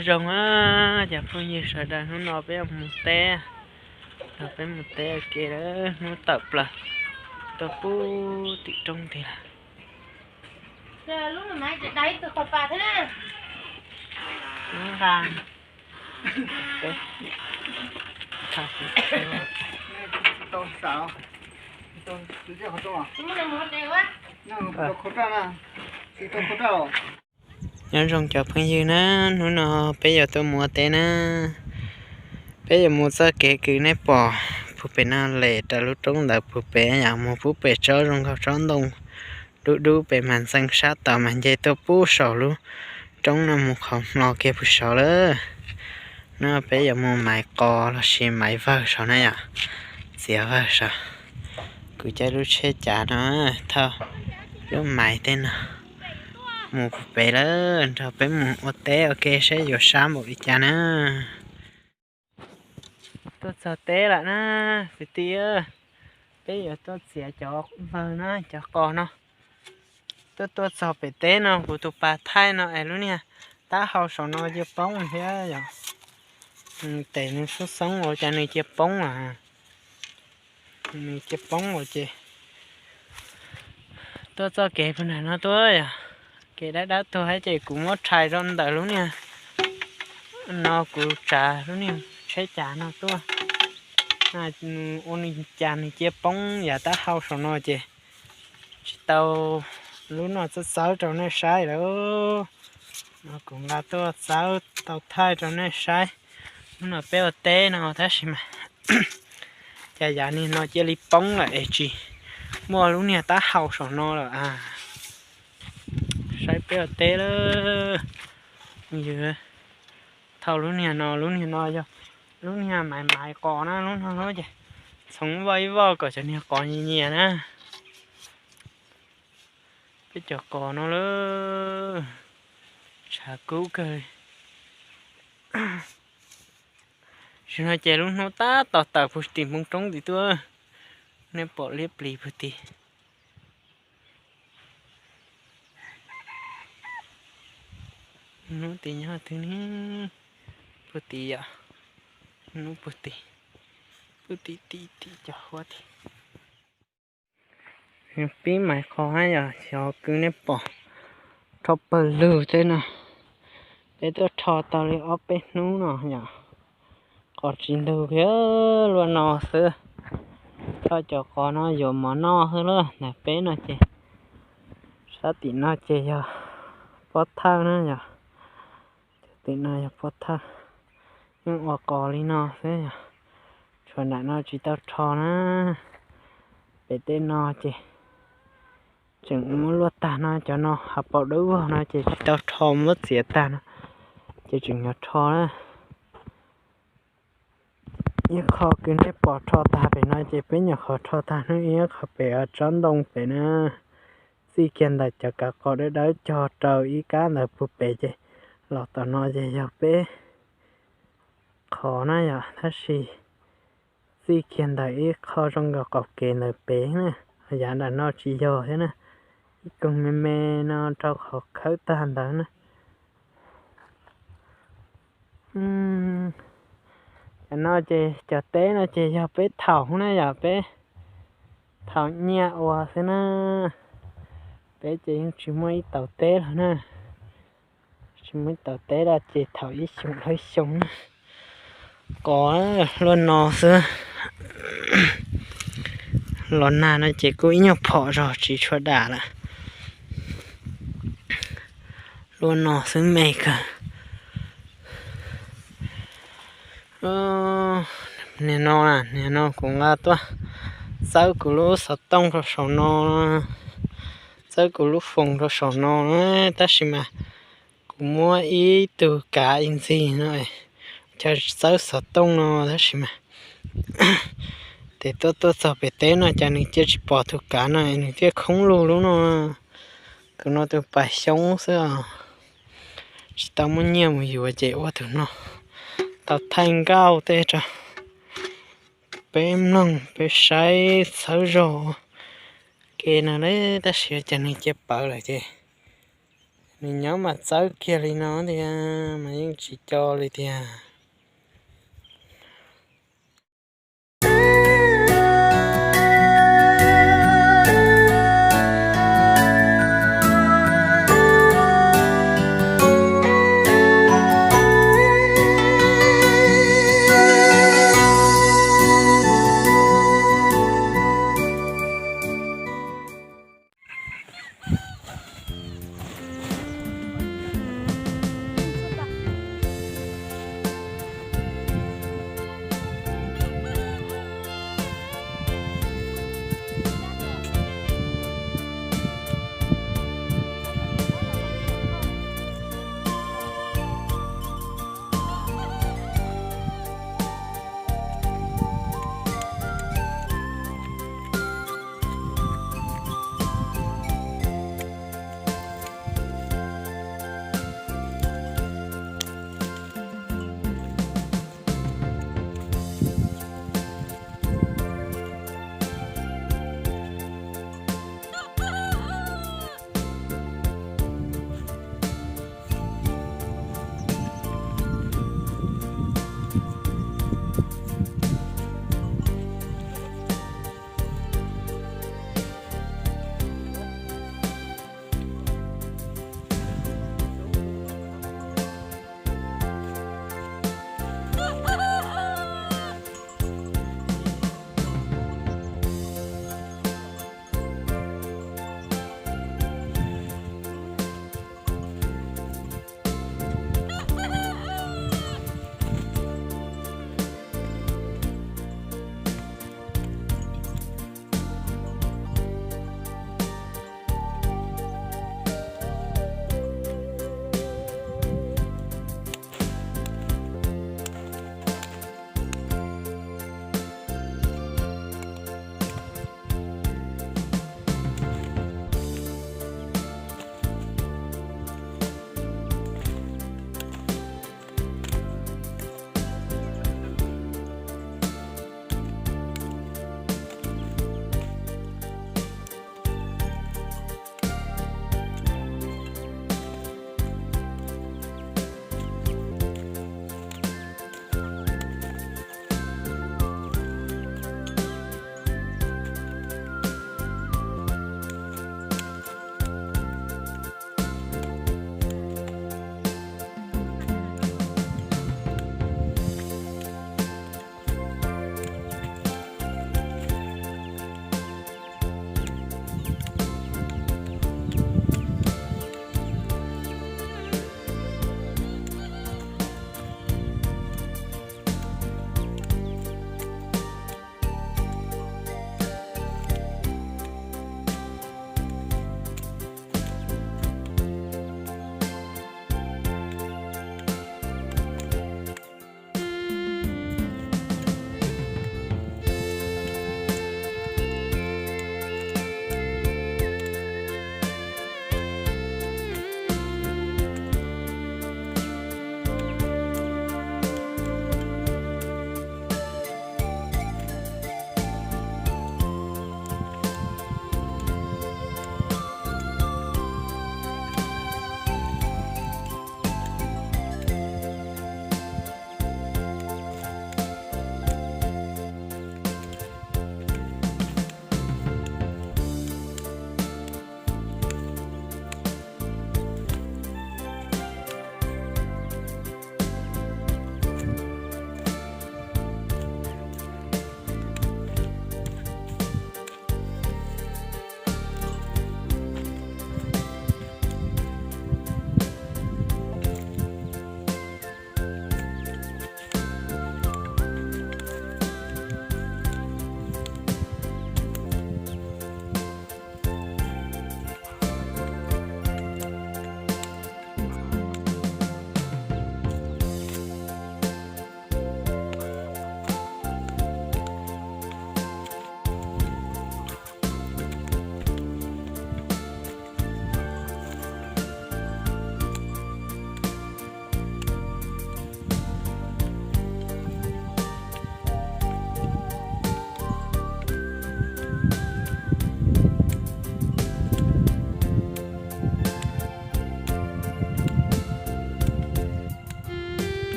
Zoo a, cov phooj ywg sawv daws, hnub no peb yuav mus teb, no peb mus teb ua ke lawm, hnub tawm plaws tuaj pub tim roob nti lawm. Nyob zoo cov phooj ywg na, hnub no peb yuav tuaj mus ua teb na. Peb yuav mus txoj kev kws nej pom puag pem no lem rau lub roob ntawd puag pem yom, mus pub pem tsob zoo nkaus tsob ntoo dub dub pem mas ntxeev sab tod mas nce tuaj pub saum lub roob no mus qhov hmo kiag puag saud lawm. No peb yuav mus maiv qos los sis maiv vawg saud na yom, txiav vawg saud. Kuv caij lub tsheb cav no thauj lub maiv tej no mus puag pem lawm, nrog peb mus ua teb ua ke saib yuav sab npaum li cas na. Tuaj txog teb lawm na kwv tij, peb yuav tuaj txiav cov vawg na, cov qos no. Tuaj tuaj txog pem teb no kuv tus pas thaij no es lub niag taub hau saum no cia poob thiab yom. Nws tes nws xoob xoob ua cas nws cia poob lawm. Nws cia poob ua ces tuaj txoj kev puag nram no tuaj yom, kev dawb dawb tuag thiab ces kuv muab rhais rau ntawm lub niag no, kuv tsav lub niag tsheb cav no tuaj. Ua li cas nws cia poob yav taub hau saum no ces tsis tau lub no txawb txawb rau nej saib lawm. No kuv nqa tuaj txawb tau thaij rau nej saib. Hnub no peb ua teb no tab sis mas cas yav niag no cia li poob lawm es tsis muaj lub niag taub hau saum no lawm a. Saib peb ua teb lawm, yog thauj lub niag no, lub niag no yog lub niag maiv maiv qos na, lub no lub ces txhoov voj ib voj kom cov niag qos nyias nyias na. Peb cov qos no lawm, tshav kub kawg li. Tam sim no ces lub hnub tab tom tawm puag tim npoo roob tim tuaj, nej pom liab plis puag tim. Hnub tim nyob twg ne? Puag tim yom, hnub puag tim, puag tim tim tim cov huab tim. Pib maiv qos na yom, xyov kwv nej pom rho pawg lug tej no, peb tuaj rho tau li ob peb hnub no yom, qos tsis ntug kiag, luaj no xwb. Thauj cov qos no yuav mov noj xwb lauj. Ntawm peb no ces, sab tim no ces yog pob thawj na yom, cov tim no yog pob thawj. Yeej ua qos li no xwb yom, tshuav nram no tsis tau rho na. Pem tej no ces tseem muab luaj tag no, cov no hav paus dawb vog no ces tsis tau rho, muab txiav tag no ces tseem yuav rho na. Ib qho kwv nej pom rho tag pem no ces peb nyuam qhuav rho tag hnub ib qho pem tsob ntoo pem na. Txij kiag ntawm cov kav qos dawb dawb cog rau ib kab ntawd puag pem ces los tom no ces yog peb qhov na yom, tab sis txij kiag ntawm ib qho zoo nkaus qaum kev ntawd pem na, yav nram no tsis yog thiab na. Ib koog me me no rau qhov khawb tag ntawd na. Cov no ces cov teb no ces yog peb thaum na yom, peb thaum nyiaj ua xwb na. Peb ces yeej tsis muaj ib tauv teb los na. Tsis muaj ib tauv teb los ces thaum ib xyoos dhau ib xyoos na. Qos luaj no xwb. Los nag no ces kuj ib nyuag phom zog tsis tshua dam lawm. Luaj no xwb me kawg. Niag no na, niag no kuv nqa tuaj txawb kuv lub xov tooj rau saum no, txawb kuv lub foos rau saum no, tab sis mas kuv muab ib tug kav ib ntxig no, cas txawb xov tooj no tab sis mas tes tuaj tuaj txog pem teb no cas nws cia tsis pom tus kav no, nws thiaj khoob lug lub no. Tus no tus pas xyoob xwb os, tsis tau muaj nyiaj mus yuav ces ua tus no tau thaij nkauj tej rau peb mloog peb saib txhawb zog ke no lauj, tab sis cas nws cia pawv lawm ces Nws nyob mas txawb kiag li no tiag mas yeej tsis co li tiag.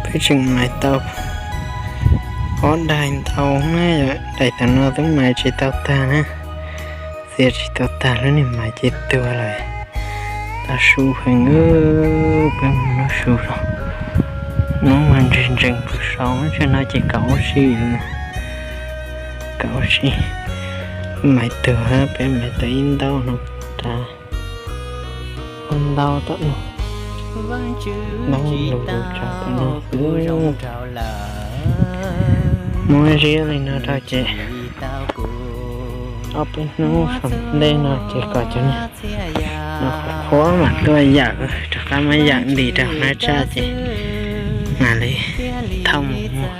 Wb tseem mais tau ob daim ntau na, daim tam no twb mais tsis tau tag na, txiav tsis tau tag lub niag mais ces tuag lawm. Tau su heev, peb mus noj su los. Hnub mas ntseg ntsees pus sau, tsam no ces kaum ob si, kaum ob si. Mais tuag, peb mais tau ib ntaub no rau ntau tom no, ntau lus lus tsam tom no. Muab ziab li no rau ces ob peb hnub saum ntej no ces kom cov niag no qhuav mam tuaj yawm, rov qab muab yawm nti rau hnab tsaj ces mam li thauj mus muag.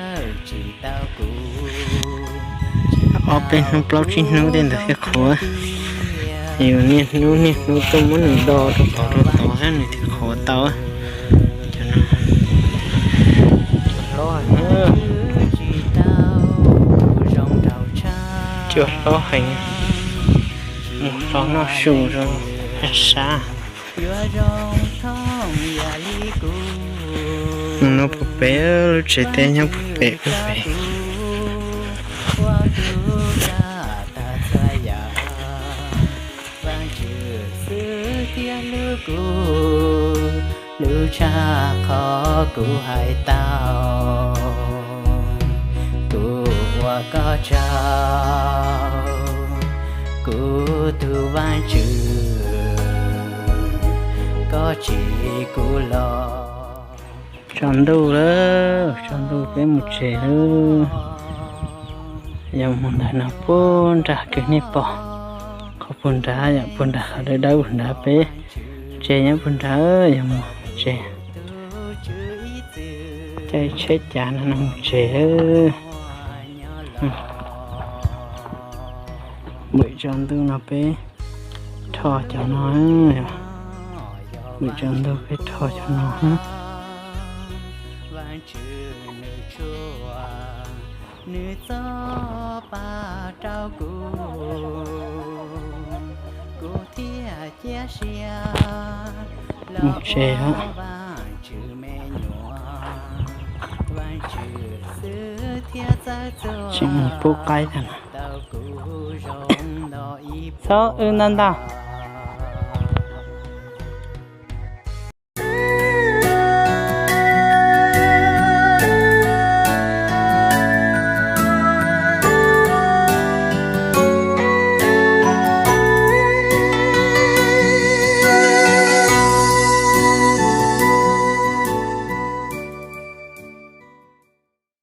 Ob peb hnub plaub tsib hnub tej ntawd thiaj qhuav. Yus niaj hnub niaj hnub tuaj muab nws do rau tod rau tod thiab nws thiaj qhuav tau. Cov no cua hlob heev, cua hlob heev, mus rau noj su rau sab. Mus no puag pem, lub tsev teb nyob puag pem puag pem. Lub tshaj qhov kuv hais tau, kuv ua koj tsaug, kuv tus Vaajtswv, koj tsim kuv los. Tsaus ntuj lawm, tsaus ntuj peb mus tsev lawm. Yog mus ntawm no puag nrad kwv nej pom, qhov puag nrad yom, puag nrad qhov dawb dawb puag nrad peb tsev nyob puag nrad, yog mus tsev. Caij tsheb cav no mus tsev lawm. Npam tsaus ntuj no peb rho cov no, npam tsaus ntuj peb rho cov no. Mus tsev, tseem mus pub qaib tag no. Txhob wb ntau ntau.